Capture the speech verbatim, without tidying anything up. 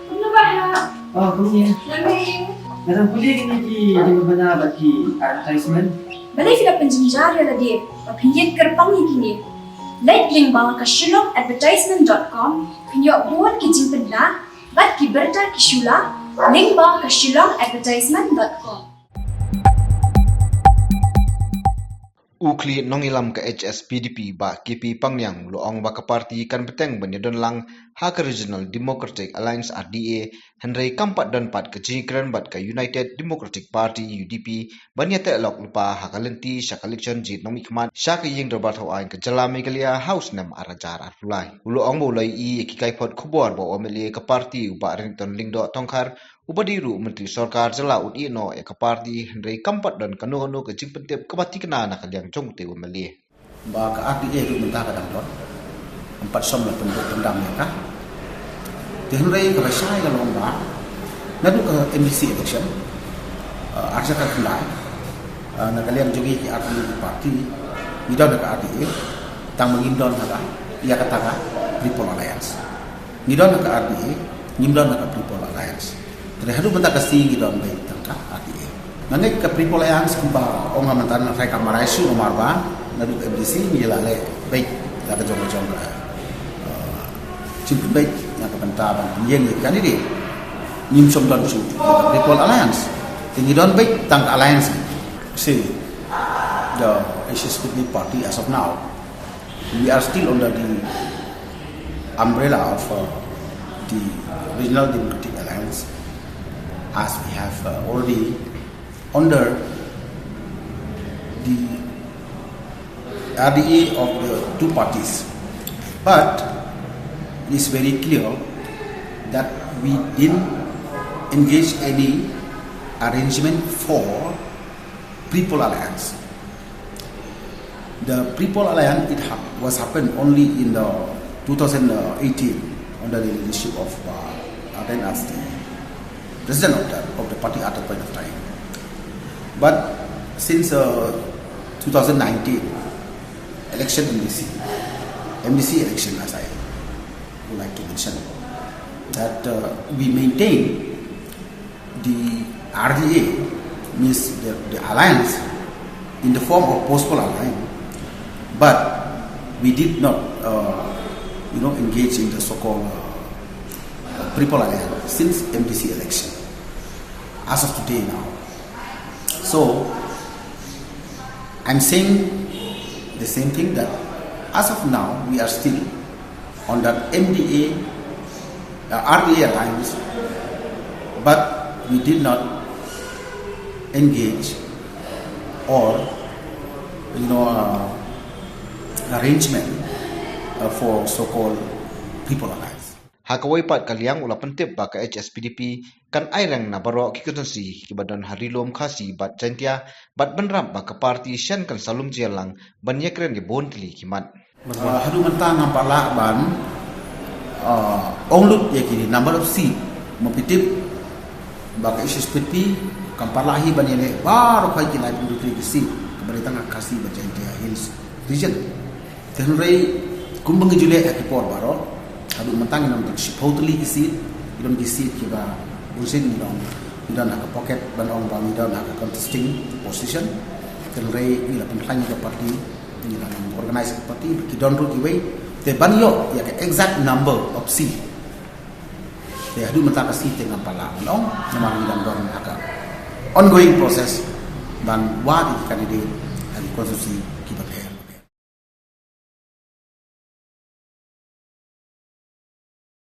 Kumno ba ha? Oh, kumne. Nga dang pule kine ki jingpynbna bad ki advertisement. Balei phi la pynjynjar ïa lade ba phin ïeng kyrpang ïa kine? Leit lyngba ka shillong advertisement dot com, phin ïoh bun ki jingpynbna bad ki bynta ki shula lyngba ka shillong advertisement dot com. U khlieh nongïalam ka H S P D P Bah K P Pangniang u la ong ba ka party kan bteng ban ïadon lang ha ka Regional Democratic Alliance, R D A, hynrei kam pat don pat ka jingkren bad ka United Democratic Party, U D P, ban ïateh lok lypa ha ka lynti sha ka election jied nongmihkhmat sha ka ïing dorbar thaw aiñ ka jylla Meghalaya ha u snem ar hajar arphew lai. U la ong ba u la ïohi ïa ki kaiphod khubor ba u M L A ka party u Bah Renikton Lyngdoh Tongkhar, uba dei ruh u Myntri Sorkar Jylla, un ïehnoh ïa ka party, hynrei kam pat don kano kano ka jingpyntip kaba thikna na ka liang jong ute u M L A. Ba ka R D A ruh mynta ka dang don, kam pat shym la pynbeit pyndam ïa ka. Te hynrei kaba shai ka long ba naduh ka M D C election, uh, ar hajar khatkhyndai, uh, na ka liang jong ngi ki R D A party, ngi don ha ka R D A, tang ba ngim don ha ka, ïa kata ka Triple Alliance. Ngi don ha ka R D A, ngim don ha ka People Alliance. Te haduh mynta ka sngi ngi don beit tang ka R D A. Nga ngeit ka People Alliance kumba ong ha mynta, nga tharai ka marwei shuh namar ba naduh M D C ngi la leh beit la ka jong ka jong ka, eh, jingpynbeit na ka bynta ban pynïeng ïa ki candidate. Ngim shym don shuh ka People Alliance. Te ngi don beit tang ka Alliance. See, the H S P D P party as of now, we are still under the umbrella of, uh, the Regional Democratic Alliance, as we have, uh, already under the R D A of the two parties. But it is very clear that we didn't engage any arrangement for People Alliance. The People Alliance, it hap-, was happened only in the two thousand eighteen under the leadership of, uh, Ardent as the president of the, of the party at that point of time. But since, uh, two thousand nineteen election, M D C, M D C election, as I would like to mention, that, uh, we maintain the R D A, means the, the alliance in the form of possible alliance, but we did not, uh, you know, engage in the so-called, uh, People Alliance since M D C election, as of today now. So, I'm saying the same thing, that as of now, we are still on that M D A, uh, R D A alliance, but we did not engage or, you know, uh, arrangement, uh, for so-called People Alliance. Ha kawei pat ka liang u la pyntip ba ka H S P D P kan aireng na baroh ki konstituensi kiba don ha Ri-lum Khasi bad Jaintia, bad bynrap ba ka party shen kan sa lum jia lang ban ïakren ïa bun tylli ki mat. Ah, haduh mynta ngam pat lah ban, ah, ong lut ïa ki number of seat. Ma phi tip ba ka H S P D P kam pat lah hi ban ïaleh baroh ki laiphew tylli ki seat kaba dei tang ha Khasi bad Jaintia Hills region. Te hynrei kumba ngi ju leh ha ki por baroh, haduh mynta ngi don tang shiphew tylli ki seat, ngi don ki seat kiba bunsien ngi don, ngi don ha ka pocket ban ong ba ngi don ha ka contesting position. Te hynrei ngi la pynkhlaiñ ïa ka party, ngi la nang organize ka party, ki don ruh kiwei. Te ban ïoh ïa ka exact number of seat, te haduh mynta ka sngi te ngam pat lah ban ong, namar ngi dang don ha ka ongoing process ban wad ïa ki candidate ha ki constituency kiba